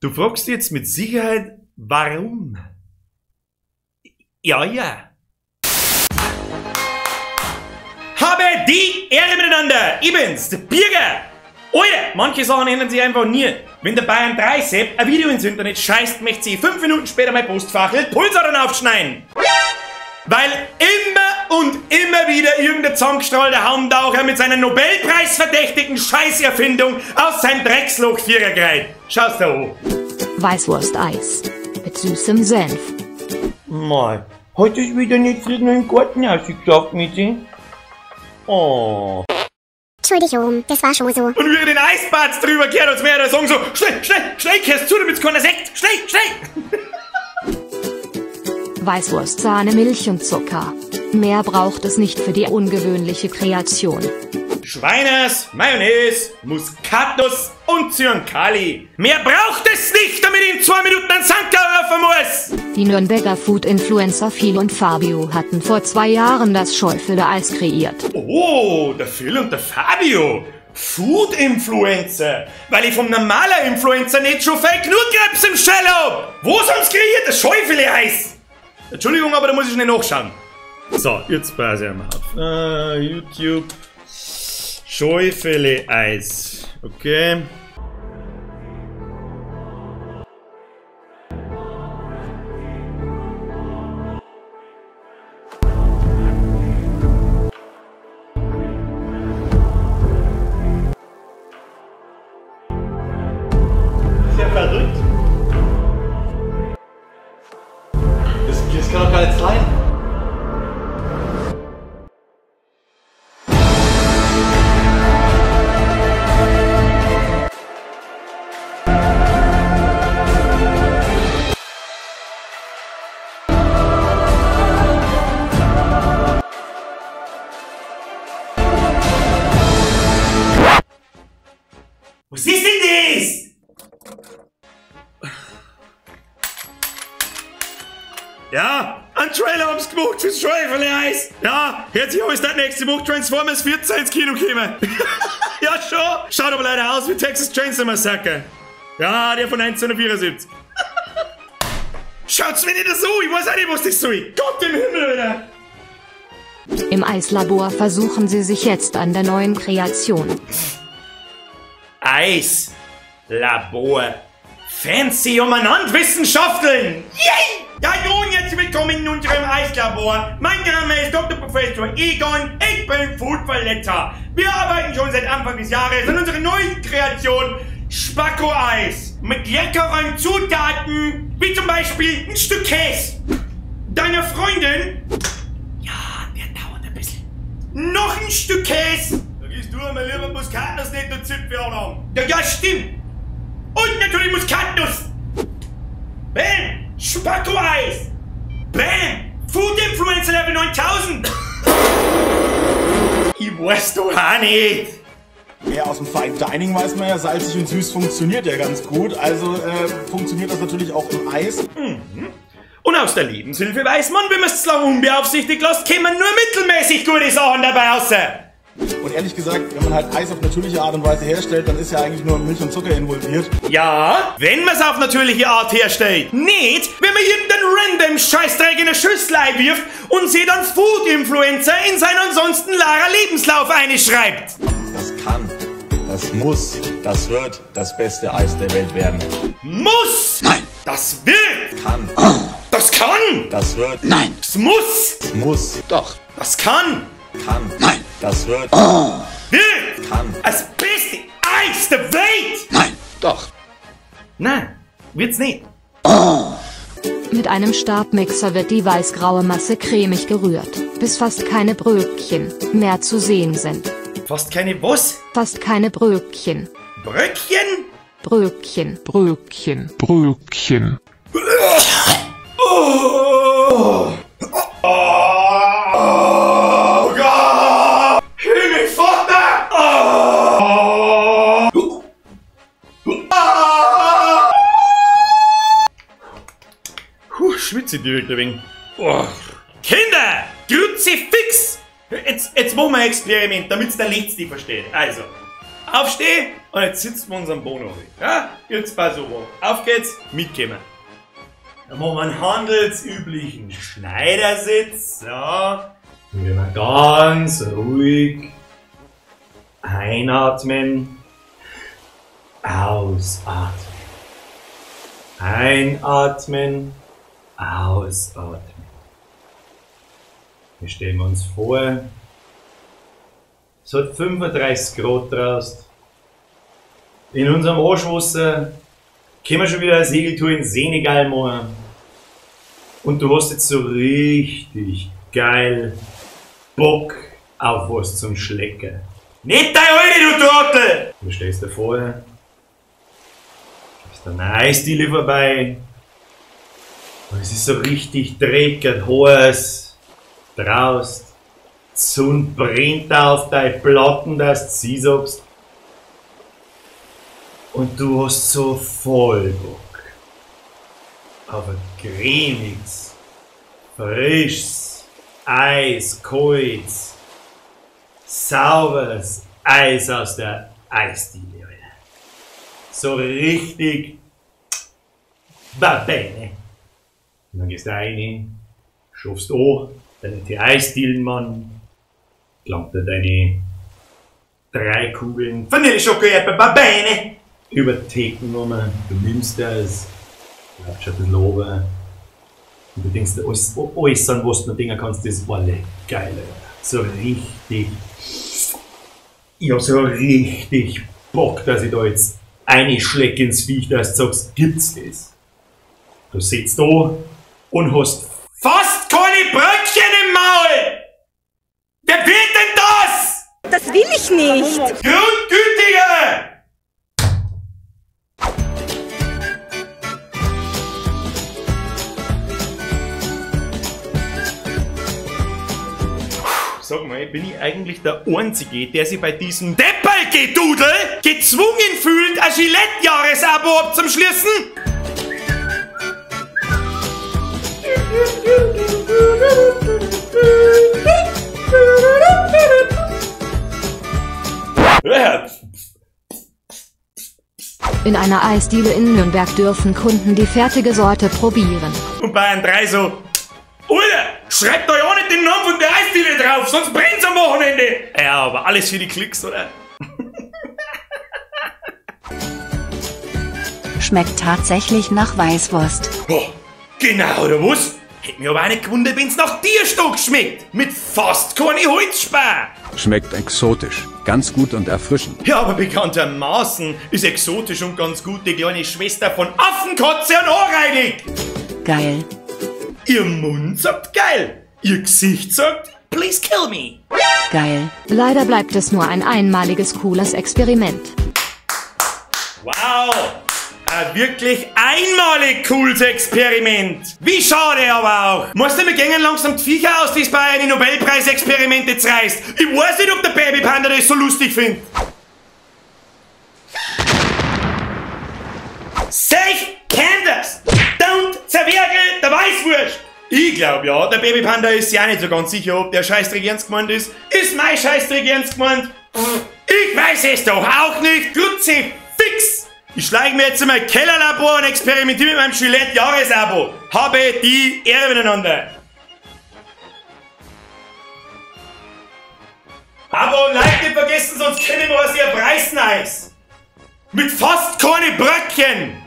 Du fragst dich jetzt mit Sicherheit, warum? Ja, ja. Habe die Ehre miteinander! Ich bin's, der Birger! Alter, manche Sachen ändern sich einfach nie. Wenn der Bayern 3 Sepp ein Video ins Internet scheißt, möchte sie 5 Minuten später mein Postfach Pulsadern aufschneiden. Weil immer und immer wieder irgendein zusammengestrahlter Haumtaucher mit seiner Nobelpreisverdächtigen Scheißerfindung aus seinem Drecksloch Vierer gerät. Schau's da an. Weißwurst-Eis. Mit süßem Senf. Mei, heute ist wieder nicht Frieden im Garten ausgeschafft, Michi. Oh. Entschuldigung, das war schon so. Und wie er den Eisbad drüber kehrt, als wäre er sagen so, schnell, schnell, schnell, kehrst zu, damit's keiner sieht. Schnell, schnell. Weißwurst, Sahne, Milch und Zucker. Mehr braucht es nicht für die ungewöhnliche Kreation. Schweiners, Mayonnaise, Muskatnuss und Zyankali. Mehr braucht es nicht, damit ich in 2 Minuten einen Sanker werfen muss. Die Nürnberger Food-Influencer Phil und Fabio hatten vor 2 Jahren das Schäufele-Eis kreiert. Oh, der Phil und der Fabio. Food-Influencer. Weil ich vom normalen Influencer nicht schon viel genug Krebs im Shell hab. Wo sonst kreiert das Schäufele-Eis? Entschuldigung, aber da muss ich schnell nachschauen. So, jetzt passe ich mal auf. YouTube. Schäufele-Eis. Okay. Ist ja verrückt. Das kann doch gar nicht sein. Was ist denn das? Ja, ein Trailer haben's gemacht fürs Schäufele-Eis. Ja, herzlich willkommen, ist das nächste Woche Transformers 14 ins Kino gekommen. Ja, schon. Schaut aber leider aus wie Texas Chainsaw Massacre. Ja, der von 1974. Schaut's mir nicht so, ich weiß auch nicht, was das soll. Gott im Himmel, Alter. Im Eislabor versuchen sie sich jetzt an der neuen Kreation. Eislabor. Fancy umeinander Wissenschafteln. Yay! Ja, nun, jetzt willkommen in unserem Eislabor. Mein Name ist Dr. Professor Egon, ich bin Foodverletzer. Wir arbeiten schon seit Anfang des Jahres an unserer neuen Kreation Spacko-Eis. Mit leckeren Zutaten, wie zum Beispiel ein Stück Käse. Deiner Freundin. Ja, der dauert ein bisschen. Noch ein Stück Käse. Da gehst du einmal lieber Muskatnuss nicht und Zipfel an. Ja, ja, stimmt. Und natürlich Muskatnuss. Bam! Spacko-Eis! Bam! Food Influencer Level 9000! Ich weiß doch auch nicht! Ja, aus dem Fine Dining weiß man ja, salzig und süß funktioniert ja ganz gut. Also funktioniert das natürlich auch im Eis. Mhm. Und aus der Lebenshilfe weiß man, wenn man es zu lange unbeaufsichtigt lässt, kämen nur mittelmäßig gute Sachen dabei raus. Und ehrlich gesagt, wenn man halt Eis auf natürliche Art und Weise herstellt, dann ist ja eigentlich nur Milch und Zucker involviert. Ja, wenn man's auf natürliche Art herstellt. Nicht, wenn man irgendeinen random Scheißdreck in eine Schüssel einwirft und sie dann Food-Influencer in seinen ansonsten Lara Lebenslauf einschreibt. Das kann, das muss, das wird das beste Eis der Welt werden. Muss! Nein! Das wird! Kann! Das kann! Das wird! Nein! Das muss! Das muss! Doch! Das kann! Kann! Nein! Das wird! Wird! Kann! Das beste Eis der Welt! Nein! Doch! Nein, wird's nicht. Mit einem Stabmixer wird die weißgraue Masse cremig gerührt, bis fast keine Bröckchen mehr zu sehen sind. Fast keine was? Fast keine Bröckchen. Bröckchen? Bröckchen. Bröckchen. Bröckchen. Oh. Oh Gott! Himmel, Vater! Oh. Ah. Puh, schwitze ich direkt ein wenig. Oh. Kinder! Kruzifix! Jetzt machen wir ein Experiment, damit's der Letzte versteht. Also, Aufsteh und jetzt sitzen wir uns am Boden. Ja? Jetzt pass auf. Auf geht's, mitkommen. Dann machen wir einen handelsüblichen Schneidersitz. Ja. Dann gehen wir ganz ruhig einatmen, ausatmen. Einatmen, ausatmen. Wir stellen uns vor, es hat 35 Grad draußen. In unserem Arschwasser können wir schon wieder eine Segeltour in Senegal machen. Und du hast jetzt so richtig geil Bock auf was zum Schlecken. Nicht dein Alte, du Trottel! Du stehst da vor, ist eine Eisdiele vorbei. Und es ist so richtig dreckig, heiß. Draußen. Die Sonne brennt auf deine Platten, dass du sie sagst. Und du hast so voll Bock auf ein cremiges, frisches, eiskaltes, sauberes Eis aus der Eisdiele. Alter. So richtig va bene. Und dann gehst du rein, schaffst an, deine Eisdielenmann, klammt dir deine 3 Kugeln Vanilleschoko-Erdbeer, va bene, über die Theken genommen, du nimmst das, bleibst schon ein bisschen oben und du denkst, alles an was du noch denken kannst, das war geil, Alter. So richtig, ich hab so richtig Bock, dass ich da jetzt eine Schläge ins Viech, dass du sagst, gibt's das? Du sitzt da und hast fast keine Bröckchen im Maul! Wer will denn das? Das will ich nicht! Grundgütige! Sag mal, bin ich eigentlich der Einzige, der sich bei diesem Deppelgedudel gezwungen fühlt, ein Gillette-Jahresabo abzuschließen? In einer Eisdiele in Nürnberg dürfen Kunden die fertige Sorte probieren. Und bei einem 3 so, Alter, schreibt euch auch nicht den Namen von der Eisdiele drauf, sonst brennt's am Wochenende. Ja, aber alles für die Klicks, oder? Schmeckt tatsächlich nach Weißwurst. Oh, genau, oder was? Hätte mich aber auch nicht gewundert, wenn's nach Tierstock schmeckt. Mit fast keine Holzspar. Schmeckt exotisch, ganz gut und erfrischend. Ja, aber bekanntermaßen ist exotisch und ganz gut die kleine Schwester von Affenkotze und Ohrreinig. Geil. Ihr Mund sagt geil, ihr Gesicht sagt, please kill me. Geil. Leider bleibt es nur ein einmaliges cooles Experiment. Wow, ein wirklich einmalig cooles Experiment. Wie schade aber auch. Musst du, wir gehen langsam die Viecher aus, die es bei einem Nobelpreis-Experiment jetzt reißt. Ich weiß nicht, ob der Babypanda das so lustig findet. Safe Candace! Don't zerwerkel der Weißwurst! Ich glaub ja, der Babypanda ist ja nicht so ganz sicher, ob der Scheißdreck ernst gemeint ist. Ist mein Scheißdreck ernst gemeint? Ich weiß es doch auch nicht! Grütze fix! Ich schleich mir jetzt in mein Kellerlabor und experimentiere mit meinem Gillette-Jahresabo. Habe die Ehre miteinander. Abo und Like nicht vergessen, sonst können wir was ihr Preisen Eis. Mit fast keine Bröckchen.